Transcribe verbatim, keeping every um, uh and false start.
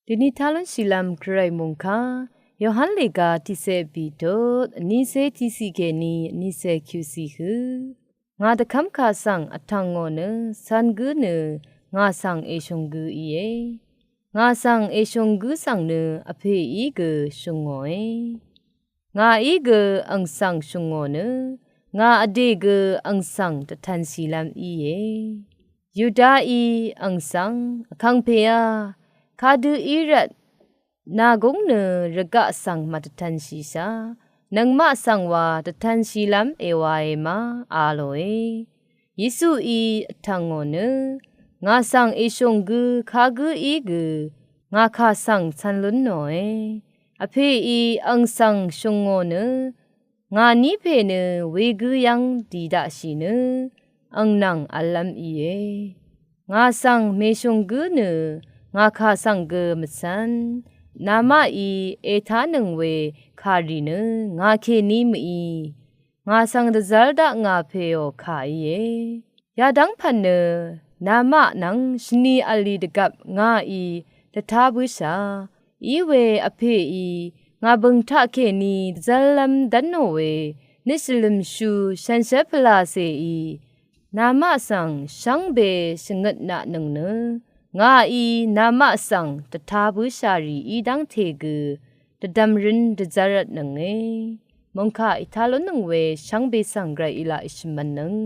Dvni talun shìlvm Gvray mungkà Yohan lèga tiqsè bìtut vnísè tiqsiq kèní vnísè kyuqsiq hø. Ngà dvkv́mkà svng vtv̀ngò nø cv̄n gǿ nø ngà svng èshùng gǿ íe. Ngà svng èshùng gǿ svng nø Vpèí gø shùngòe. Ngàí gø ang svng shùngò nø ngà vdè gø ang svng dvtv̄nshìlv́m íe. Yudaí ang svng, Vkàngpèá, kadø í rvt nà gúng nø rvgaq svng màdvtv̄nshìshà, nøngmaq svng wa dvtv̄nshìlv́m èwāe ma, a lòe. Yesuí vtv̀ngò nø, ngà svng èshùng gǿ kagǿ í gø ngà kà svng cv̄n lún nòe. Vpèí ang svng shùngò nø ngà ní pè nø wegǿ yv́ng dì daqshì nø ang nvng v̄llv́m íe. Ngà svng mèshùng gǿ nø ngà kà svng gø mvcv̄n. Namaqí ètánøng we kàrì nø ngà kèní mø̀í, ngà svng dvzv́r daq ngà pèò kà íe. Yadv́ng pv̀n nø namaq nvng shvni v̄lì dvgvp ngàí dvtá bǿshà. Iwe Vpèí ngà bø̀ng taqkèní dvzv́rlv́m dv́nò we nøt shvlø̀mshú shànshér pvlàcèí namaq svng shvngbe shvngøtnatnøng nø ngàí namaq svng dvtá bǿshà rì í dv́ngte gø dvdv̀mrøn dvzv́rvtnønge. Mungkà ètá lúnnøng we shvngbe svng Gvray í laq èshvmv̄nnøng.